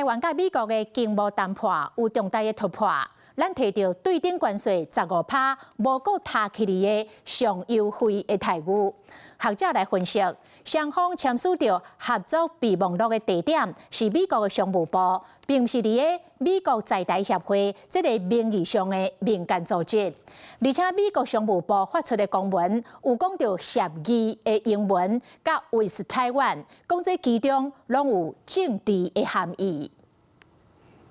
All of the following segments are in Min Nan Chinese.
灣佮美國的經貿談判有重大的突破，咱提著對等關稅十五趴，無閣提起來的上優惠的待遇。學者來分析，雙方簽署著合作備忘錄的地點是美國的商務部，並毋是佇个美國在台協會這个名義上的民間組織。而且美國商務部發出的公文有講著協議的英文，佮 with 台灣，講這其中攏有政治的含義。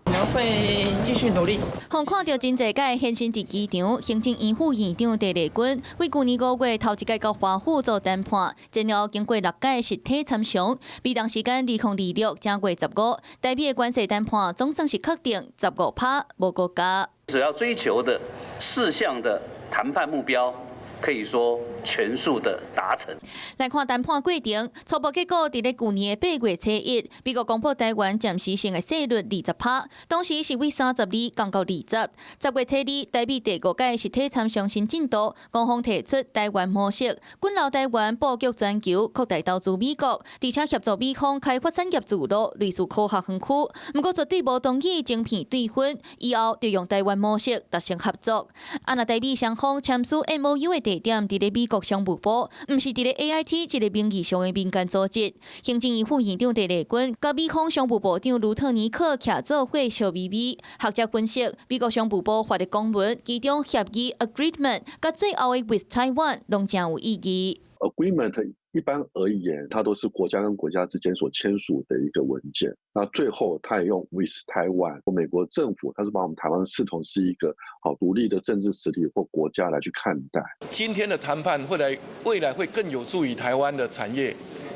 我們會繼續努力。予看著真濟屆現身佇機場，行政院副院長鄭麗君為舊年5月頭一擺佮華府做談判，前後經過六屆實體參詳，美東時間2026正月15，台美的關稅談判總算是確定十五趴無閣加。主要追求的四項的談判目標，可以說全數的達成。來看談判過程，初步結果佇咧舊年的8月初1，美國公布台灣暫時性的稅率20趴，當時是為32降到20。10月初2，台美第五屆實體參詳新進度，雙方提出台灣模式，滾留台灣布局全球，擴大投資美國，而且協助美方開發產業路路，類似科學園區。毋過絕對無同意晶片對分，以後就用台灣模式達成合作。啊，若台美雙方簽署 MOU 的地點佇咧美國商務部，毋是佇咧 AIT 這个名義上的民間組織。行政院副院長鄭麗君佮美方商務部長盧特尼克徛做伙笑眯眯。學者分析，美國商務部發的公文，其中協議 Agreement 佮最後的 With Taiwan 攏誠有意義。 Agreement 一般而言，它都是國家跟國家之間所簽署的一個文件。那最後，他也用 With 台灣，美國政府，它是把我們台灣視同是一個好獨立的政治實體或國家來去看待。今天的談判會來未來會更有助於台灣的產業，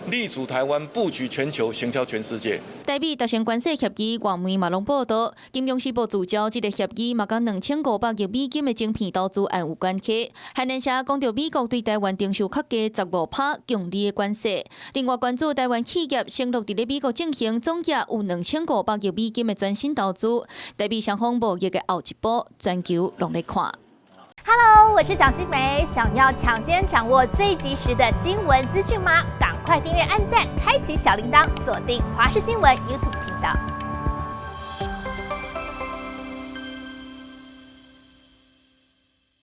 立足台灣，布局全球，行銷全世界。台美達成關稅協議，外媒嘛攏報導，金融時報聚焦這个協議嘛佮2500億美金的晶片投資案有關係。韓聯社講著美國對台灣徵收較低十五趴強烈的關稅。另外關注台灣企業承諾佇咧美國進行總額有2500億美金的全新投資。台美雙方貿易的後一步，全球攏咧看。 Hello，我是蔣新梅，想要搶先掌握最及時的新聞資訊嗎？趕快訂閱、按讚、開啟小鈴鐺，鎖定華視新聞 YouTube 頻道。